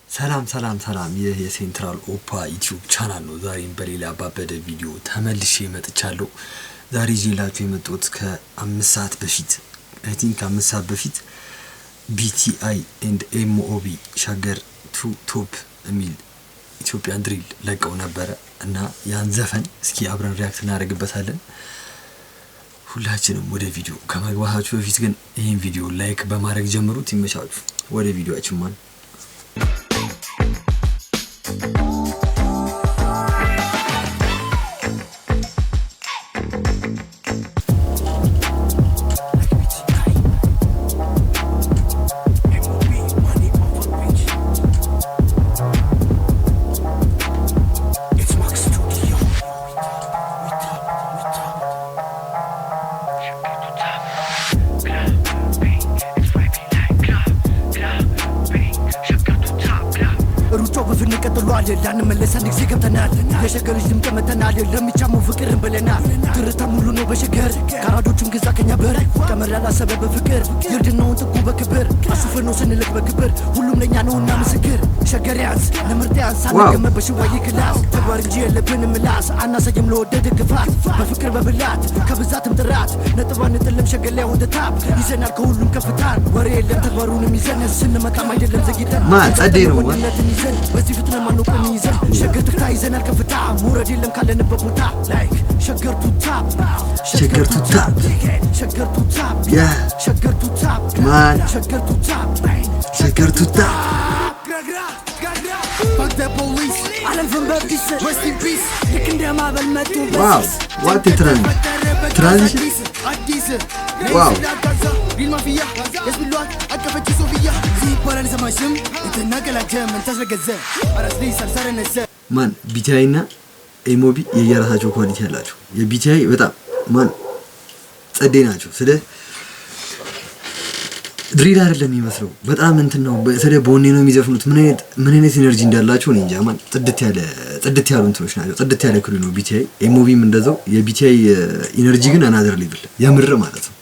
ሰላም ሰላም ሰላም፣ ይህ የሴንትራል ኦፓ ዩቲዩብ ቻናል ነው። ዛሬም በሌላ ባበደ ቪዲዮ ተመልሼ መጥቻለሁ። ዛሬ ይዤላችሁ የመጣሁት ከ5 ሰዓት በፊት፣ I think ከ5 ሰዓት በፊት ቢቲአይ and ኤምኦቢ ሸገር to top የሚል Ethiopian drill ለቀው ነበረ እና ያን ዘፈን እስኪ አብረን react እናደርግበታለን። ሁላችንም ወደ ቪዲዮ ከመግባታችሁ በፊት ግን ይህን ቪዲዮ like በማድረግ ጀምሩት። ይመቻችሁ። ወደ ቪዲዮአችን man። ሩጫው በፍጥነት ቀጥሏል። ላንመለስ አንድ ጊዜ ገብተናል። የሸገር ልጅ ድምቀት መተናል። ለሚቻመው ፍቅርን ብለናል። ትርታ ሙሉ ነው በሸገር፣ ካራዶቹም ግዛ ከኛ በር። ቀመር ያላሰበ በፍቅር ይርድናውን ጥጉ በክብር አሹፈን ነው ስንልክ በክብር። ሁሉም ለእኛ ነውና ምስክር። ሸገር ያንስ ለምርጥ ያንስ አንገመ በሽዋዬ class ተግባር እንጂ የለብንም ምላስ። አናሳይም ለወደደ ክፋት በፍቅር በብላት ከብዛትም ጥራት ነጥብ አንጥልም። ሸገር ላይ ወደ top ይዘናል ከሁሉም ከፍታን። ወሬ የለም ተግባሩንም ይዘን ስንመጣም አይደለም ዘግይተን። ማ ጸዴ ነው ማ። ወንድነትን ይዘን በዚህ ፍጥነት ማነው ቆም ይዘን ሸገር ትፍታ ይዘናል ከፍታ። መውረድ የለም ካለንበት ቦታ like ሸገር to top። ሸገር to top። ሸገር to top። ሸገር to top። Man። ሸገር to top። ሸገር to top። Fuck the police. አላልፍም በ peace። Rest in peace. ልክ እንደ ማዕበል መጡ Wow። በሲስ። What transition! አዲስ። Wow። Real mafia ያስብሏት አቀፈች ሶፊያ ሲባል አልሰማሽም የተናቀላጀ ምን ታስረገዘ አራስ ልጅ ሳልሳረነሰ። Man፣ ቢቲአይ እና ኤሞቢ የየራሳቸው quality ያላቸው። የቢቲአይ በጣም man ጸዴ ናቸው። ስለ drill አይደለም የሚመስለው፣ በጣም እንትን ነው። ስለ ቦኔ ነው የሚዘፍኑት። ምን አይነት energy እንዳላቸው እኔ እንጃ። Man፣ ጽድት ያሉ እንትኖች ናቸው። ጽድት ያለ crew ነው ቢቲአይ። ኤሞቢም እንደዛው። የቢቲአይ energy ግን another level የምር ማለት ነው።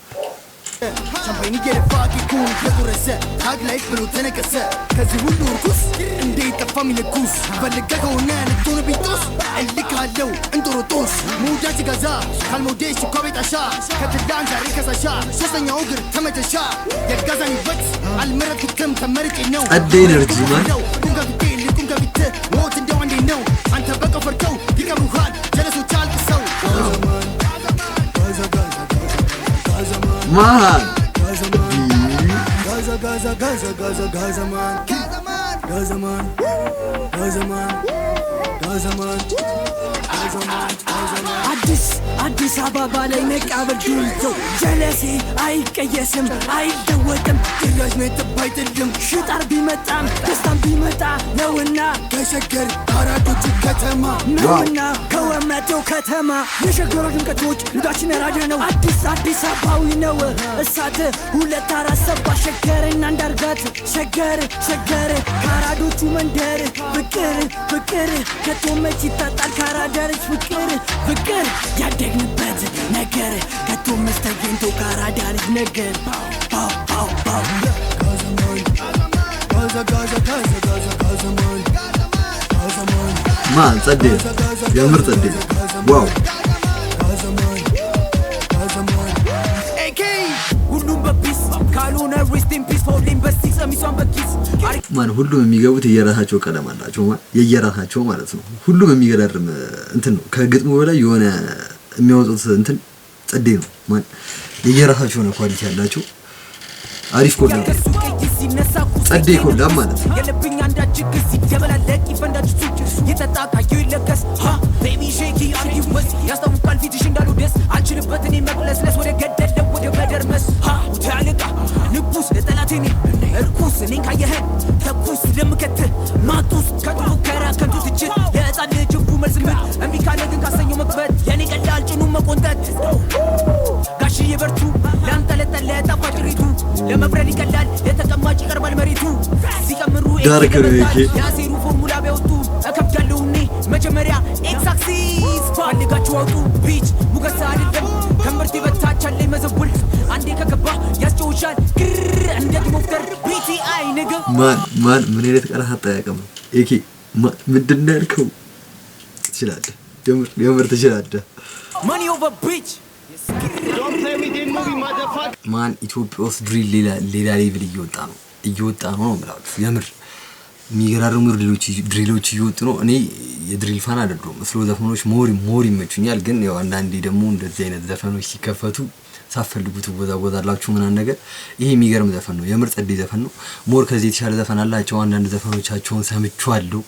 ሻምፓይን እየደፋ ኬኩን እየቆረሰ tag life ብሎ ተነቀሰ። ከዚህ ሁሉ እርኩስ እንዴት ጠፋ ሚለኩስ? ፈልገ ከሆነ ልትሆን ቢጦስ እልካለው እንጦሮጦስ። መውዳጅ ጋዛ ካልመውደሽ እኳ ቤጣሻ ከትላንት ዛሬ ከሳሻ ሶስተኛው እግር ተመቸሻ። የጋዛን ህይወት አልመረጥኩትም ተመርጬ ነው። ጸዴ energy man። ቁም ከፊቴ ልቁም ከፊት ሞት እንደው አንዴ ነው። አንተ በቀው ፈርተው ይቀብሩሃል ጀለሶች አልቅሰው። Man። Gaza Gaza Gaza Gaza Gaza man Gaza man Gaza man Gaza man Gaza man Gaza man። አዲስ አዲስ አበባ ላይ መቃብር ዱልቶ ጀለሴ አይቀየስም አይለወጥም። ጭራሽ ነጥብ አይጥልም። ሽጣር ቢመጣም ደስታም ቢመጣ ነውና ከሸገር አራዶቹ ከተማ። ነውና ከወመቴው ከተማ የሸገሮ ድምቀቶች ልዳችን ያራደ ነው። አዲስ አዲስ አበባዊ ነው እሳት 247 ሸገርና እንዳርጋት ሸገር ሸገር ካራዶቹ መንደር ፍቅር ፍቅር ከቶ መች ይታጣል ካራዳ ልጅ ፍቅር ፍቅር ያደግንበት ነገር ከቶ መች ተገኝቶ ካራዳ ልጅ ነገር ባው ባው ባው። Gaza man Gaza Gaza Gaza Gaza Gaza man Gaza man። Man፣ ጸዴ፣ የምር ጸዴ። Wow። Gaza man Gaza man። ኤኬ ሁሉም በ peace ካልሆነ rest in peace ፎሊን በሲክስ ቀሚሷን በኪስ። Man፣ ሁሉም የሚገቡት የየራሳቸው ቀለም አላቸው። Man፣ የየራሳቸው ማለት ነው። ሁሉም የሚገራርም እንትን ነው። ከግጥሙ በላይ የሆነ የሚያወጡት እንትን ጸዴ ነው። Man፣ የየራሳቸው የሆነ quality ያላቸው። አሪፍ collab፣ ጸዴ collab ማለት ነው። የለብኝ አንዳች ክስ ይደበላለቅ ይፈንዳች የጠጣ ካየው ይለከስ ሀ baby ሼኪ አርጊ ወስ ያስታውቃል ፊትሽ እንዳሉ ደስ አልችልበት እኔ መቅለስለስ ወደ ገደለው ወደ መደርመስ ሀ አለቃ ንጉስ ለጠላቴ እኔ እርኩስ እኔን ካየኸን ተኩስ ለምከት ማጡስ ከንቱ ሙከራ ከንቱ ትችት ለህፃን ልጅ እኩ መልስ ምት እምቢ ካለ ግን ካሰኘው መክበት የኔ ቀላል ጭኑ መቆንጠት። ጋሽዬ በርቱ ላንጠለጠለ ጣፋጭ ሪቱ ለመፍረድ ይቀላል ለተቀማጭ ይቀርባል መሬቱ ሲቀምሩ Dark ነው ይሄ። ያሴሩ ፎርሙላ ቢያወጡ እከብዳለሁ እኔ መጀመሪያ ኤክስ አክሲስ ፈልጋችሁ አውጡ። Bitch ሙገሳ አይደለም ከምርት በታች አለኝ መዘውል አንዴ ከገባ ያስጨውሻል ግር። እንደ ዲሞፍተር ቢቲአይ ንግ። ማን ማን ምን አይነት ቃላት አጠቃቀም ነው? ኤኬ ምንድን ነው ያልከው? ትችላለህ፣ የምር የምር ትችላለህ። Money over bitch. Man፣ ኢትዮጵያ ውስጥ drill ሌላ ሌላ level እየወጣ ነው፣ እየወጣ ነው ነው የምላችሁ። የምር የሚገራርሙ drill ኦች እየወጡ ነው። እኔ የ drill fan አይደለሁም። Slow ዘፈኖች more more ይመቹኛል። ግን ያው አንዳንዴ ደግሞ እንደዚህ አይነት ዘፈኖች ሲከፈቱ ሳትፈልጉ ትወዛወዛላችሁ ምናምን ነገር። ይሄ የሚገርም ዘፈን ነው። የምር ጸዴ ዘፈን ነው። More ከዚህ የተሻለ ዘፈን አላቸው። አንዳንድ ዘፈኖቻቸውን ሰምቼዋለሁ።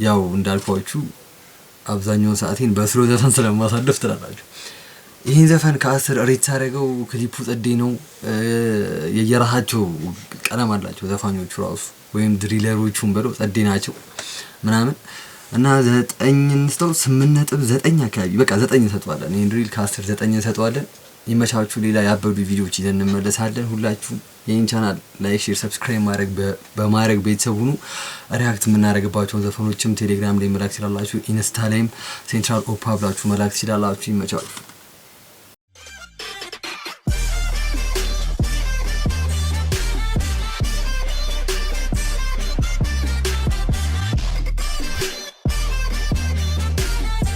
ያው እንዳልኳችሁ አብዛኛውን ሰዓቴን በ slow ዘፈን ስለማሳልፍ ትላላችሁ። ይህን ዘፈን ከ10 rate ሳደርገው ክሊፑ ጸዴ ነው። የየራሳቸው ቀለም አላቸው ዘፋኞቹ ራሱ ወይም driller ኦቹን በለው ጸዴ ናቸው ምናምን እና 9 እንስጠው፣ 8.9 አካባቢ፣ በቃ 9 እንሰጠዋለን። ይህን drill ከ10 9 እንሰጠዋለን። ይመቻችሁ። ሌላ ያበዱ ቪዲዮዎች ይዘን እንመለሳለን። ሁላችሁም ይህን channel like፣ share፣ subscribe ማድረግ በማድረግ ቤተሰብ ሁኑ። React የምናደርግባቸውን ዘፈኖችም ቴሌግራም ላይ መላክ ትችላላችሁ። ኢንስታ ላይም ሴንትራል ኦፓ ብላችሁ መላክ ትችላላችሁ። ይመቻችሁ።